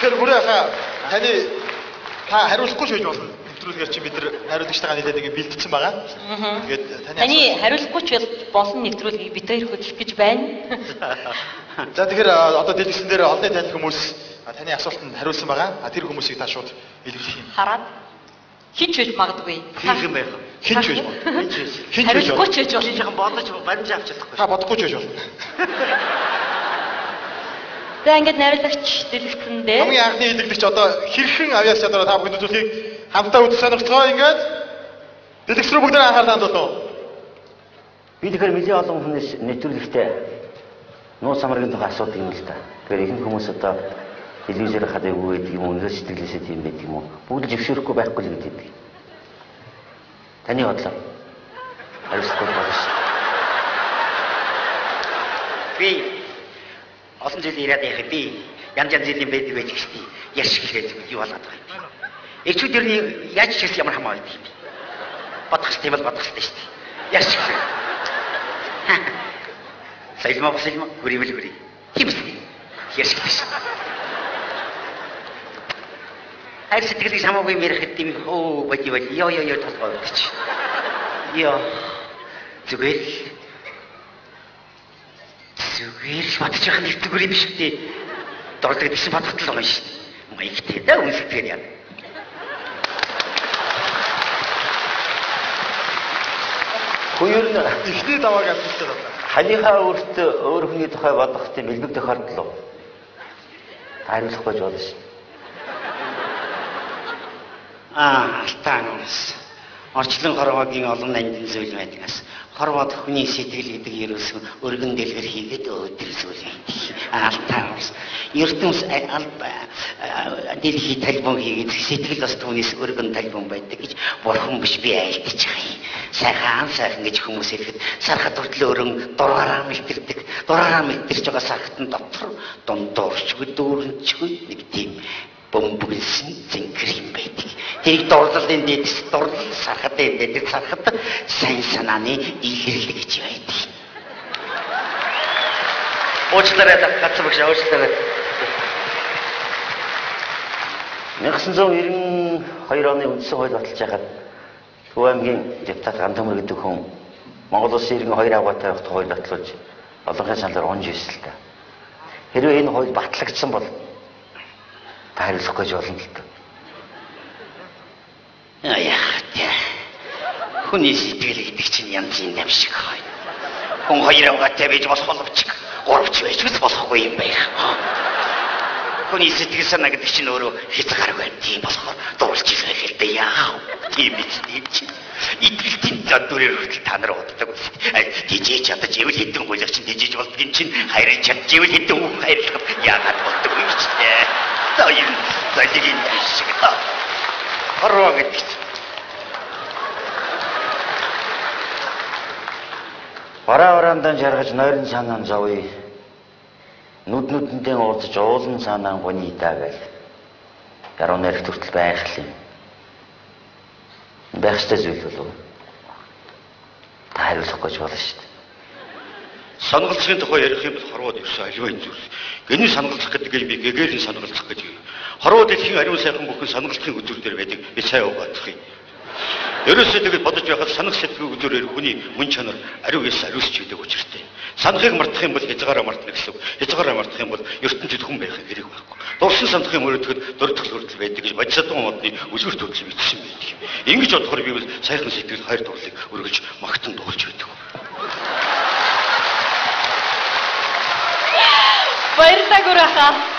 Тэгэхээр бүрээ хаа таны та хариулахгүй ч байж болно. Нэвтрүүлгээр чи бид нар хариулагчтайгаа нэлээд ингэ бэлтжсэн байгаа. Тэгээд таны хариулахгүй ч болно нэвтрүүлгийг бид хоёр хөтлөх гэж байна. За тэгэхээр одоо дэлгэцэн дээр олонний танил хүмүүс таны асуултанд хариулсан байгаа. Тэр хүмүүсийг та шууд илэрхийлэх юм. Хараад хинч байж магадгүй. Хин байх. Хинч байж магадгүй. Хинч байж. Хариулахгүй ч байж болно. Жижигхэн бодож баримж авч чадахгүй. Та бодохгүй ч байж болно. За ингээд найруулагч дэлгэцэн дээр хамгийн анхны илэрлэгч одоо хэрхэн авьяас чадвараа та бүхэнд үзүүлэхийг хамтдаа үзэх сонирхолтой ингээд дэлгэц рүү бүгд анхаарал хандуулав. Би тэгэхээр нэлээд олон хүнээс нэвтрүүлэгтээ нууц самаргийн тухай асуудаг юм л да. Тэгэхээр ихэнх хүмүүс одоо телевизээр хадаа юу гэдэг юм уу, өндөр сэтгэлээсээ тийм байдаг юм уу? Бүгд зөвшөөрөхгүй байхгүй л гэдэг. Таны бодлоо. Хариуцлага болно шүү. Би олон жил ирээд яхаа би янз янз юм байдаг байж гэжтэй яш гэхэд юу болоод байгаа юм. Эхчүүд ер нь яаж ч гэсэн ямар хамаа байдаг юм. Бодох хэрэгтэй бол бодох хэрэгтэй шүү дээ. Яш гэхэд. Соёлмоо босолмо хүрийвэл хүрий. Тийм үстэй. Яш гэж. Хайр сэтгэлийг хамаагүй юм ярих гэдэг юм хөө боди боди ёо ёо ёо толгой өгч. Ёо. Зүгээр л бодож байгаа нэг зүгээр юм биш үү? Дордог гэсэн бодоход л байгаа юм шүү дээ. Маягтай да үнсэтгээр яа. Хүн ер нь эхний давааг авчихсан байна. Ханыхаа өөртөө өөр хүний тухай бодох тийм элбэг тохиолдол уу? Хариулахгүй ч болно шүү. Алтан ус. Орчлон хорвоогийн олон нандин зүйл байдгаас хорвоод хүний сэтгэл гэдэг ерөөсөн өргөн дэлгэр хийгээд өдөр зүйл байдаг. Алтан ус. Ертөнц дэлхий талбан хийгээд сэтгэл бас түүнээс өргөн талбан байдаг гэж бурхан биш би айлтж байгаа юм. Сайхан сайхан гэж хүмүүс хэлэхэд сархад хүртэл өрөн дураараа мэлтэрдэг. Дураараа мэлтэрч байгаа сархат нь дотор дундуурчгүй дүүрэнчгүй нэг тийм бөмбөглсөн зинхэр юм байдаг. Тэрийг дурлалын дээдэс дурлал, сархатын дээдэс сархат сайн санааны илэрлэг гэж байдаг. Уучлаарай гацсан багш, уучлаарай. 1992 оны үндсэн хууль баталж байхад Төв аймгийн депутат Гандамыр гэдэг хүн Монгол улсын иргэн хоёр авгаатай байх хууль батлуулж олонхын саналаар унж ирсэн л та. Хэрвээ энэ хууль батлагдсан бол та хариулахгүй ч болно л та. Яах вэ? Хүний сэтгэл гэдэг чинь янзын юм шиг байна. Хүн хоёр авгаатай байж болох боловч гуравч байж бас болохгүй юм байх. Хүний сэтгэл санаа гэдэг чинь өөрөө хязгааргүй тийм болохоор дурлж байх л дээ яах вэ? Тийм биз дээ чинь. Итгэлтийн зодүрээр хүртэл та нар уддаг үст. Тижээж чадаж ивэл хэдэн гуйлах чинь тижээж болдгийн чинь хайрлаж чадж ивэл хэдэн хүүхэн хайрлахад яагаад болдог юм ч дээ. За юм золигийн шиг та. Хорвоо гэдэг чинь. Бараа бараандан жаргаж нойрон санаан зовъё. Нүд нүдэндээ уулзаж уулан цаанаа гуний даа гэл. Яруу найрагт хүртэл байх юм. Байх ёстой зүйл болов. Та хариулахгүй ч болно шүү дээ. Сангалцахын тухай ярих юм бол хорвоод ерөөсөө аливаа энэ зүйл. Гэнэ сангалцах гэдэг би гэгэрийн сангалцах гэж. Хорвоо дэлхийн ариун сайхан бүхэн сангалцахын үзүүр дээр байдаг. Би сайн угаадах юм. Ерөөсөө тэгээд бодож байхад санах сэтгэл үзүүрээр хүний мөн чанар ариу ёс ариусч гэдэг учиртай. Санахыг мартах юм бол хязгаараа мартна гэсэн үг. Хязгаараа мартах юм бол ертөнцид хүн байхын хэрэг байхгүй. Дурсан санах юм өрөөдөхөд дурдах хүртэл байдаг гэж Бодисадван модны үлгэр төрөл бичсэн байдаг юм. Ингэж бодохоор би бол сайхан сэтгэл хайр дурлалыг өргөж магтан дуулж байдаг. Баярлалаа гүрээ хаа.